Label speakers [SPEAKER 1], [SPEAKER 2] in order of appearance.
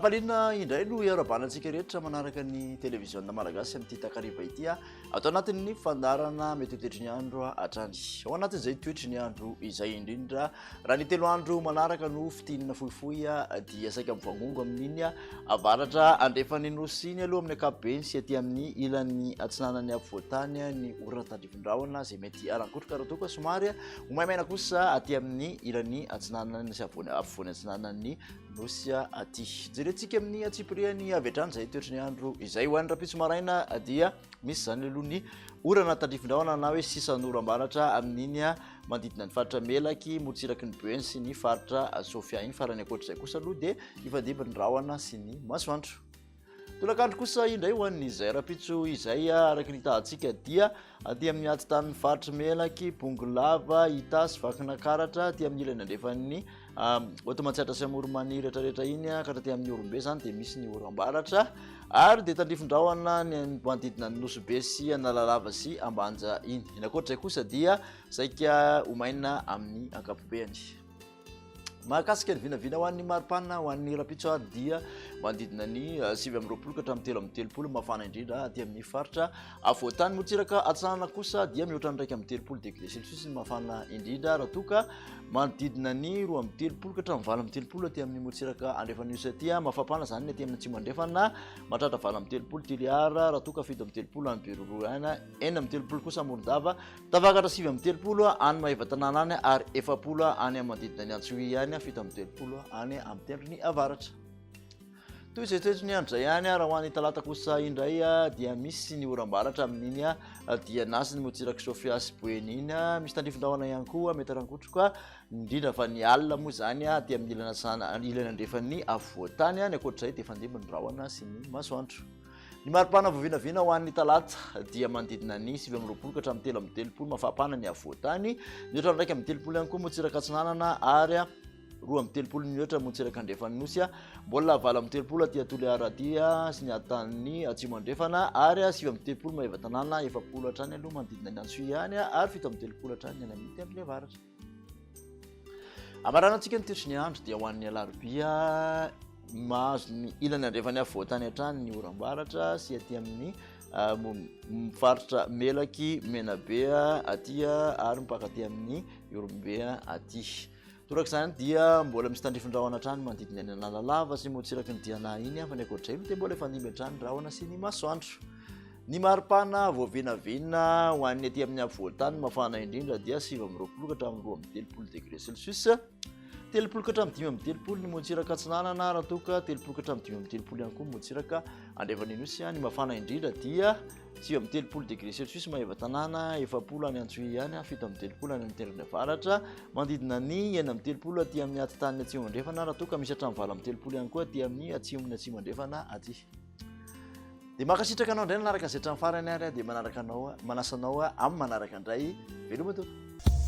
[SPEAKER 1] Hafaliana indray no iarahabana antsika rehetra manaraka ny televiziona malagasy amin'ity takariva ity ato anatin'ny fandaharana mety ho toetry ny andro hatrany. Ao anatin'izay toetry ny andro izay indrindra raha ny telo andro manaraka no fintinina fohifohy dia saika mivangongo amin'iny avaratra andrefan'ny nosy iny aloha amin'ny ankapobeny sy aty amin'ny ilany atsinanan'ny afovoantany ny orana tandrifin-drahona izay mety harankotroka raha toa ka somary ho maimaina kosa aty amin'ny ilany atsinanan'ny sy afovoany atsinanan'ny nosy aty. Jerentsika amin'ny antsipiriany avy hatrany izay toetry ny andro izay. Ho an'ny rahampitso maraina dia misy izany aloha ny orana tandrifin-drahona na hoe sisan'oram-baratra amin'iny manodidina ny faritra Melaky, morontsiraky ny Boeny sy ny faritra Sofia iny. Fa raha ny ankoatr'izay kosa aloha dia hifandimby ny rahona sy ny masoandro. Tolakandro kosa indray ho an'izay rahampitso izay araka ny hitahantsika dia aty amin'ny atitan'ny faritry Melaky, Bongolava, Itasy, Vakinakaratra, aty amin'ny ilany andrefan'ny Haute Matsiatra sy Amoronmania rehetrarehetra iny ka hatraty amin'ny Ihorombe izany dia misy ny oram-baratra ary dia tandrifin-drahona ny manodidina ny Nosy Be sy Analalava sy Ambanja iny. Ny ankoatr'izay kosa dia saika ho maina amin'ny ankapobeny. Mahakasika ny vinavina ho an'ny maripana ho an'ny rahampitso ary dia manodidina ny 29 ka hatramin'ny 33 mafana indrindra aty amin'ny faritra afovoantany. Morontsiraka atsinanana kosa dia mihoatra ny 31 degré celsius ny mafana indrindra raha toa ka manodidina ny 32 ka hatramin'ny 38 aty amin'ny morontsiraka andrefan'ny nosy aty. Mafampana izany ny aty amin'ny atsimo andrefana mahatratra 38 Toliara raha toa ka 37 any Beroroha any, 36 kosa Morondava. Tafakatra 39 any Maevatanàna any ary 40 any amin'ny manodidina ny Antsohihy any, 37 any amin'ny tendrony avaratra. Toy izay toetry ny andro izay ihany, raha ho an'ny talata kosa indray dia misy ny oram-baratra amin'iny diana sy ny morontsirak'i Sofia sy Boeny iny. Misy tandrifin-drahona ihany koa mety harankotroka, indrindra fa ny alina moa izany aty amin'ny ilany atsinanana, ilany andrefan'ny afovoan-tany. Ny ankoatr'izay dia fandimby ny rahona sy ny masoandro. Ny maripana voavinavina ho an'ny talata dia manodidina ny 29 ka hatramin'ny 33 mafampana ny afovoan-tany, mihoatra ny 31 ihany koa morontsiraka atsinanana ary 32 mihoatra morontsiraka andrefan'ny nosy, mbola 38 aty Toliara aty sy ny atan'ny atsimo andrefana ary 39 Maevatanàna, 40 hatrany aloha manodidina ny Antsohihy ihany ary 37 hatrany any amin'ny tendrony avaratra. Amaranantsika ny toetry ny andro dia ho an'ny alarobia mahazo ny ilany andrefan'ny afovoantany hatrany ny oram-baratra sy aty amin'ny ah, faritra Melaky, Menabe aty ary mipaka aty amin'ny Ihorombe aty. Torak'izany dia mbola misy tandrifin-drahona hatrany manodidina ny Analalava sy morontsiraky ny Diana iny fa ny ankoatr'izay dia mbola hifandimby hatrany rahona sy ny masoandro. Ny maripana voavinavina ho an'ny aty amin'ny afovoan-tany mafana indrindra dia 29 ka hatramin'ny 32 degré celsius. 30 ka hatramin'ny 35 ny morontsiraka atsinanana raha toa ka 30 ka hatramin'ny 35 ihany koa ny morontsiraka andrefan'ny nosy. Ny mafana indrindra dia 39 degré celsius Maevatanàna, 40 any Antsohihy ihany, 37 any amin'ny tendrony avaratra, manodidina ny 36 aty amin'ny atitaniny atsimo andrefana raha toa ka misy hatramin'ny 38 ihany koa aty amin'ny atsimon'ny atsimo andrefana aty. Dia mankasitraka anao indray nanaraka izay hatramin'ny farany ary dia manaraka anao, manasa anao amin'ny manaraka indray. Veloma tompoko.